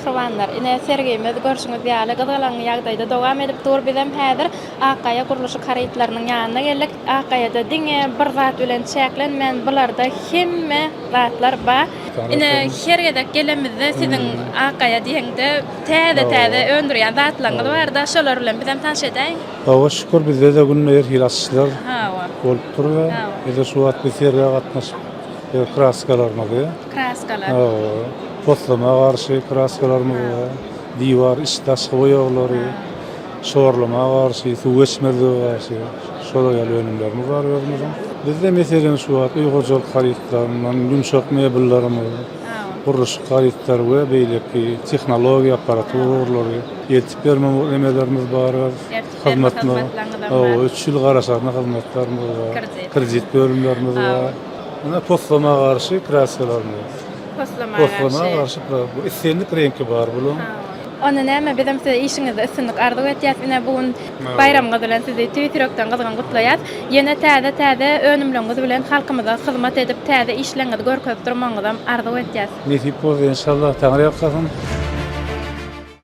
Mähribanlar, ine sergimiz görşüňiz ýaly gyzgalaňly ýagdaýda dowam edip dur. Bizem häzir Akgaýa gurluşyk harytlarynyň ýanyna geldik. Akgaýada diňe bir zat bilen çäklenmän, bularda hemme zatlar bar. Ine her gezek gelemizde siziň Akgaýa diýeňde täze-täze öndürýän zatlaryňyz bar-da, şolar bilen bizem tanyş edäýiň. Hawa şükür bizde-de günde her hili açyşlar bolup dur we bizde şu wagt biz sergä gatnaşyp kraskalarymyzy Kraskalar. Hawa, poslama garşy kraskalarymyz bar, diwar iç daşky boýaglary, şorlama garşy, suw geçmezlige garşy şolar ýaly önümlerimiz bar özümiziň. Bizde meselem şu wagt öý hojalyk harytlaryndan ýumşak mebellerimiz, gurluşyk harytlary we beýleki tehnologiýa apparatura ugurlary eltip berme nemelerimiz bar öz hyzmatymyz. Hawa, üç ýyl garaşarna hyzmatlarymyz bar. Kredit bölümlerimiz bar. Ine poslama garşy kraskalarymyz. Poslama garşy. Poslama garşy bu islendik reňki bar bulaň. Onda näme bizem size işiňizde üstünlik arzuw etýäs. Ine bu gün baýramyňyz bilen sizi tüýs ýürekden gyzgyn gutlaýas. Ýene täze täze önümleriňiz bilen halkymyza hyzmat edip täze işleriňizi görkezip durmagyňyzam arzuw etýäs. Nesip bolsa enşallah Taňry ýalkasyn.